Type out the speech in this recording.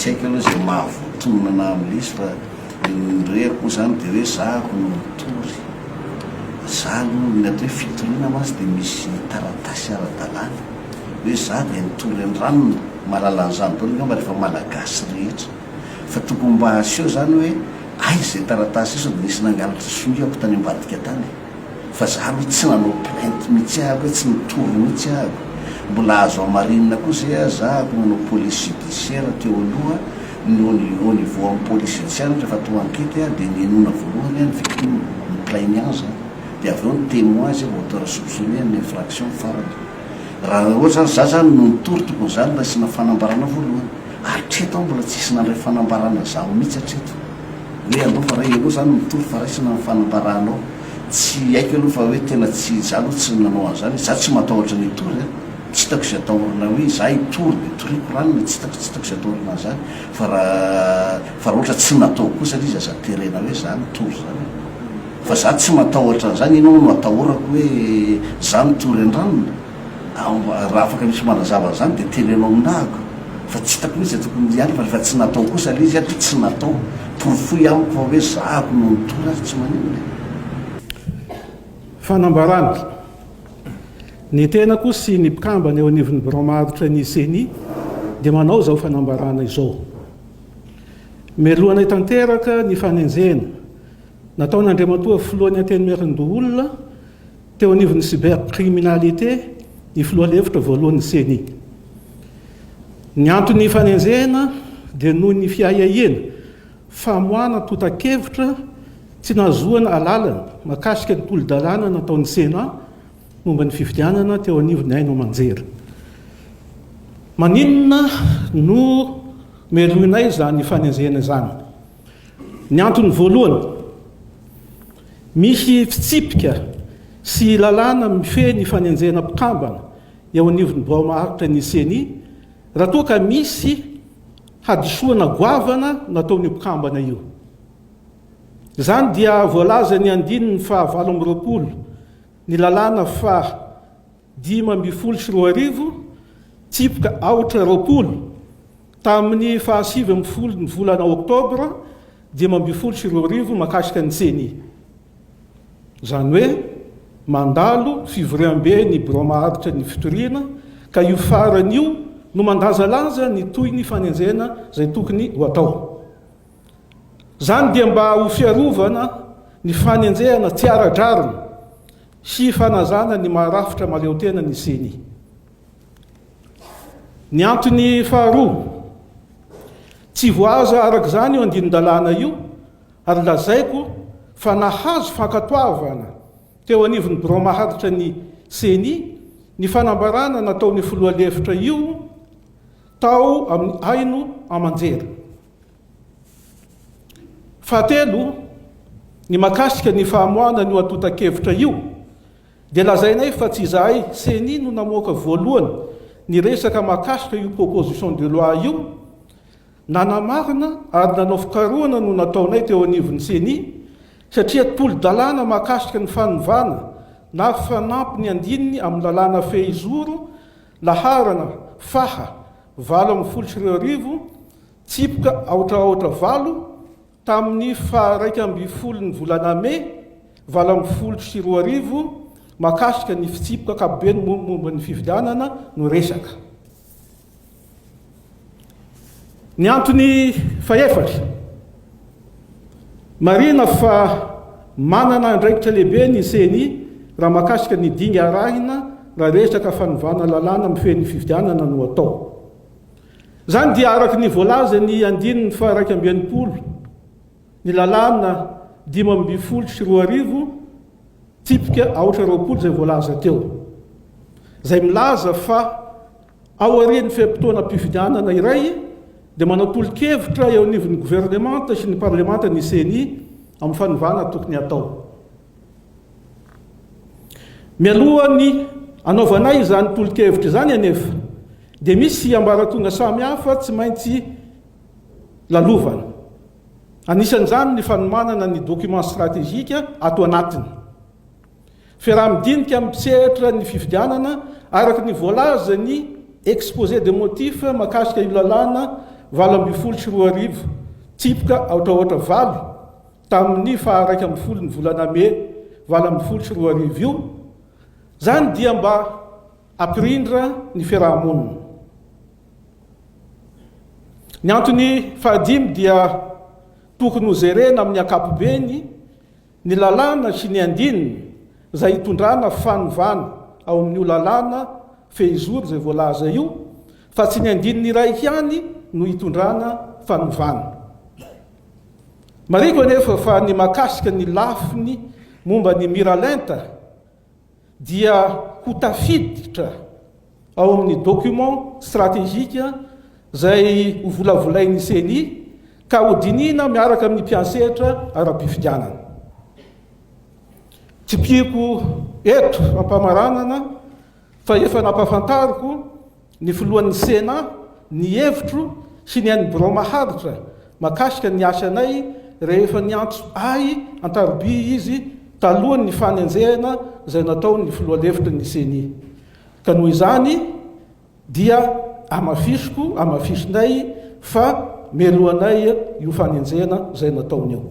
Tsy haiko aloha izay mahavoatonona anah amin'ilay izy fa ny rehako moa izany dia hoe zahako no mitory. Za aloha ny atao hoe fitoriana mantsy dia misy taratasy ara-dalàna hoe za dia nitory an-dranona, mahalala an'izany daholo angamba rehefa malagasy rehetra. Fa tokony mba aseho izany hoe aiza izay taratasy izay sao dia nisy nangalatra soniako tany ambadika tany e. Fa za aloha tsy nanao plainte mihitsy ahako hoe tsy nitory mihitsy ahako. Mbola azo hamarinina koa zay ah za ako nanao police judiciaire teo aloha ny au au niveau amin'ny police judiciaire rehefa atao enquete ah dia ny henoina voalohany ah ny victime, ny plaignant zany, dia avy eo ny témoin zay vao auteur soupçonné amin'ny infraction farany. Raha ohatra zany za zany no nitory tokony za no raisina fanambarana voalohany. Hatreto aho mbola tsisy nandray fanambarana zaho mihitsy hatreto. Hoe aleo fa ray ianao zany mitory fa raisina ny fanambaranao. Tsy haiko aloha fa hoe tena tsy za aloha tsy nanao an'izany, za tsy matahotra ny hitory an, tsy hitako izay atahorana hoe za hitory dia toriko ranona, tsy hitako tsy hitako izay atahorana an'izany fa raha fa raha ohatra tsy natao kosa ilay izy aza terena hoe za mitory zany e. Fa za tsy matahotra an'izany, inona moa no atahorako hoe za mitory an-dranona? Raha afaka misy manazava an'izany dia teneno aminahako fa tsy hitako mihitsy izay tokony hiala fa rehefa tsy natao kosa ilay izy dia tsy natao. Porofoy amiko fa hoe zahako no nitory azy tsy maninona e. Fanambarana, Ny tenako sy ny mpikambana eo anivon'ny birao maharitra ny Ceni dia manao izao fanambarana izao. Melohanay tanteraka ny fanenjehana nataon'Andriamatoa Filohan'ny Antenimierandoholona Teo anivon'ny cybercriminalité ny filoha lefitra voalohan'ny Ceni. Ny anton'ny fanenjehana dia noho ny fiahiahiana famoahana antontan-kevitra tsy nahazoana alalana mahakasika ny tolo-dalàna nataon'ny Sénat momba ny fifidianana teo anivon'ny haino aman-jery. Maninona no melohinay izany fanenjehana izany? Ny antony voalohany, misy fitsipika sy lalàna mifehy ny fanenjehana mpikambana eo anivon'ny birao maharitra ny Ceni raha toa ka misy hadisoana goavana nataon'io mpikambana io. Izany dia voalazan'ny andininy faha 28 ny lalàna faha 2015, tsipika aotra 20, tamin'ny faha 19 ny volana oktobra 2015 mahakasika ny Ceni. Izany hoe mandalo fivoriambe ny birao maharitra ny fitoriana ka io farany io no mandanjalanja ny tohin'ny fanenjehana izay tokony ho atao. Izany dia mba ho fiarovana ny fanenjehana tsy ara-drariny sy fanazana ny maha rafitra mahaleotena ny Ceni. Ny antony faharoa, tsy voahaza araka izany io andinin-dalàna io ary lazaiko fa nahazo fankatoavana teo anivon'ny birao maharitra ny Ceni ny fanambarana nataon'io filoha lefitra io tao amin'ny haino aman-jery. Fahatelo, ny mahakasika ny famoahana an'io antontan-kevitra io dia lazainay fa tsy izahay Ceni no namoaka voalohany ny resaka mahakasika io proposition de loi io, nanamarina ary nanao fikarohana no nataonay teo anivon'ny Ceni satria tolo-dalàna mahakasika ny fanovana na fanampiny andininy amin'ny lalàna fehizoro laharana faha 2018 Tsipika aotra aotra valo tamin'ny faha 11 ny volana mey 2018 mahakasika ny fitsipika ankapobeny momba ny fifidianana no resaka. Ny antony fahefatra, marihina fa manana andraikitra lehibe ny Ceni raha mahakasika ny dinga arahina raha resaka fanovana lalàna mifehy ny fifidianana no atao. Izany dia araka ny voalazan'ny andininy faha-61 ny lalàna 2015 tsipika aotra 20 izay voalaza teo, izay milaza fa aorian'ny fe-potoanam-pifidianana iray dia manao tolo-kevitra eo anivon'ny governemanta sy ny parlemanta ny Ceni amin'ny fanovana tokony hatao. Mialohan'ny hanaovanay izany tolo-kevitra izany anefa dia misy ambaratonga samihafa tsy maintsy lalovana. Anisan'izany ny fanomanana ny document stratégique ato anatiny. Fiaraha-midinika amin'ny mpisehatra ny fifidianana araka ny voalazan'ny exposé des motifs mahakasika io lalàna 2018 tsipika aotraotra valo tamin'ny faha 11 ny volana mey 2018 io, izany dia mba hampirindra ny fiaraha-monina. Ny antony fahadimy dia tokony hojerena amin'ny ankapobeny ny lalàna sy ny andininy izay hitondrana fanovana ao amin'io lalàna fehizoro izay voalaza io fa tsy ny andininy iray ihany no hitondrana fanovana. Marihiko anefa fa ny mahakasika ny lafiny momba ny miralenta dia ho tafiditra ao amin'ny document stratégique izay ho volavolain'ny Ceni ka ho dinihina miaraka amin'ny mpiantsehatra ara-pifidianana. Tsipihiko eto am-pamaranana fa efa nampahafantariko ny filohan'ny Sénat ny hevitro sy ny an'ny birao maharitra makasika ny asanay rehefa niantso ahy an-tarobia izy talohan'ny fanenjehana izay nataon'ny filoha lefitry ny Ceni. Ka noho izany dia amafisiko, amafisinay fa melohanay io fanenjehana izay nataony io.